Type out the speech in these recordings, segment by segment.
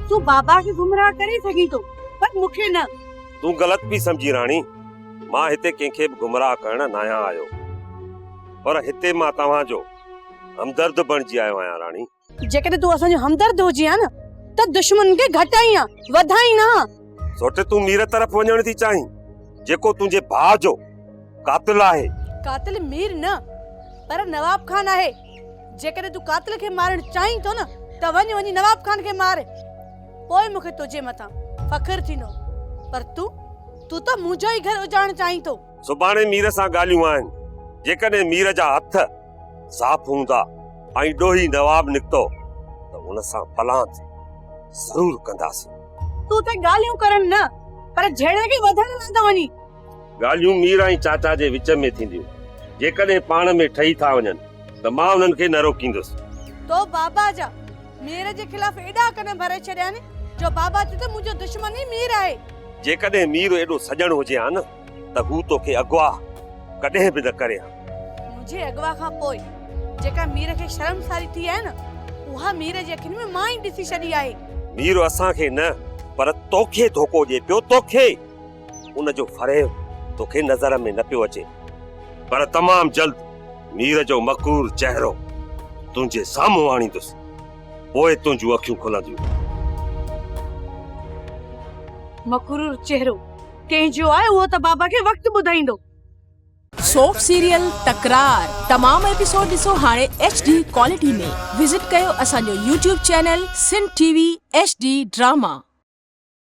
تون بابا کي گمراهه ڪري سگهين ٿو پر مون کي نه. تون غلط پئي سمجهين راڻي، مان هتي ڪنهن کي به گمراهه ڪرڻ ناهيان آيو، پر هتي مان توهان جو همدرد بڻجي آيو آهيان راڻي. جيڪڏهن تون اسان جو همدرد هجين ها نه ته دشمنن کي گهٽائين ها، وڌائين نه ها. سوٽ تون مير طرف وڃڻ ٿي چاهين، جيڪو تنهنجي ڀاء جو قاتل آهي. قاتل مير نه پر نواب خان آهي. جيڪڏهن تون قاتل کي مارڻ چاهين ٿو نه ته وڃ وڃي نواب خان کي مار، پوء مون کي تنهنجي مٿان فخر ٿيندو. پر تون، تون ته منهنجو ئي گهر اجاڙڻ چاهين ٿو. سڀاڻي مير سان ڳالهيون آهن، جيڪڏهن مير جا هٿ صاف هوندا ۽ ڏوهي نواب نڪتو ته ان سان پلانت ضرور ڪنداسين. تون ته ڳالهيون ڪرڻ نه پر جهيڙي کي وڌائڻ لاء ٿو وڃين. ڳالهيون مير ۽ چاچا جي وچ ۾ ٿينديون. جيڪڏهن پاڻ ۾ ٺهي ٿا وڃن ته مان انهن کي نه روڪيندس. تو بابا جا مير جي خلاف ايڏا ڪن ڀري ڇڏيا آهن جو بابا چئي ته منهنجو دشمن ئي مير آهي. جيڪڏهن مير ايڏو سڄڻ هجي ها نه ته هو توکي اغوا ڪڏهن به نه ڪري ها. منهنجي اغوا کان پوء جيڪا مير کي شرمساري ٿي آهي نه اها مير جي اکين ۾ مان ئي ڏسي ڇڏي آهي. مير اسان کي نه پر توکي ڌوڪو ڏئي پيو توکي. ان جو فريب توکي نظر ۾ نه پيو اچي پر تمام جلد مير جو مڪرور چهرو تنهنجي سامهون آڻيندس پوء تنهنجون اکيون کلنديون. مڪرور چهرو ڪنهن جو آهي اهو ته بابا کي وقت ٻڌائيندو. سوپ سيريل تڪرار تمام ايپيسوڊ ڏسو هاڻي ايڇ ڊي ڪوالٽي ۾ وزٽ ڪيو اسان جو YouTube channel Sindh T V H D drama.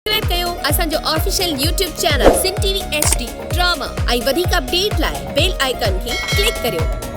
Subscribe ڪيو اسان جو official YouTube channel Sindh T V H D drama ۽ وڌيڪ اپڊيٽ لاء بيل آئيڪان کي ڪلڪ ڪريو.